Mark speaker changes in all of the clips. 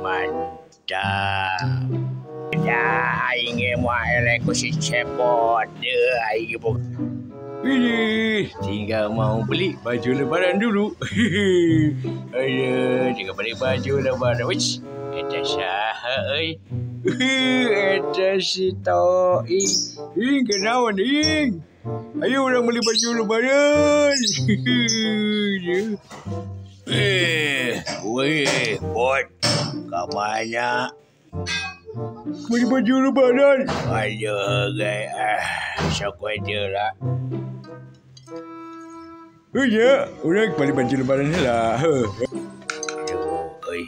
Speaker 1: Mantap. Ya, aing ge moal eleh ku si Cepot. Deuh, aing ge Ini tinggal mau beli baju lebaran dulu. Ayo, tinggal beli baju lebaran. Wih, eta saha euy? Eta si Toing. Ing, kenaon ing? Ayo orang beli baju lebaran. Weh, bot. Kamana? Beli baju lebaran. Ayo, guys. Sok aja lah. Oh ya, orang beli baju lebaran lah. Aduh, oi.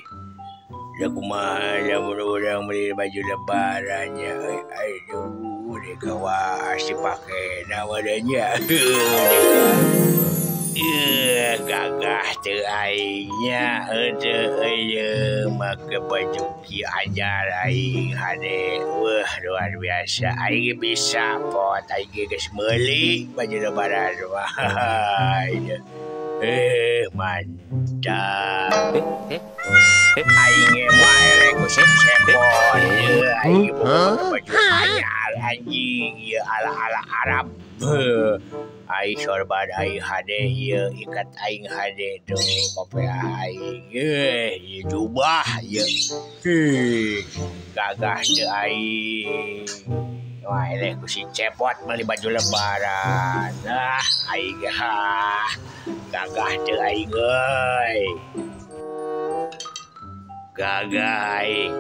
Speaker 1: Dah kumaha lamun orang beli baju lebarannya. Oi, aduh, dek kawas dipake nawadanya. Gagah teu aingnya, teu euy, make baju kieu anyar aing hade. Wah, luar biasa. Aing bisa pot, aing geus meuli baju lebaran. Wah. Mantap. Aing ge moal eleh ku si Cepot. Aing boga baju anyar anjing ieu ala-ala Arab. Aing sorban aing hade ieu, ikat aing hade tuh kopiah aing. Ieu jubah ieu. Gagah teu aing. Wah, eleh ku si Cepot meuli baju lebaran. Ah, aing ah. Gagah teu aing euy. Gagah aing.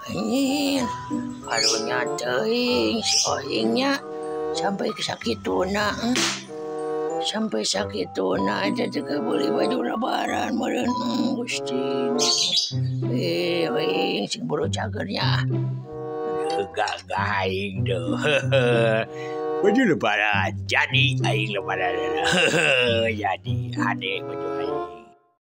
Speaker 2: Anjir, aduh teuing si oingnya sampai sakituna. Sampai sakituna aja teu beli baju lebaran meureun Gusti. Oing sing buru cagernya.
Speaker 1: Gagah aing tuh. Baju lebaran jadi aing lebaran. Jadi ade baju aing.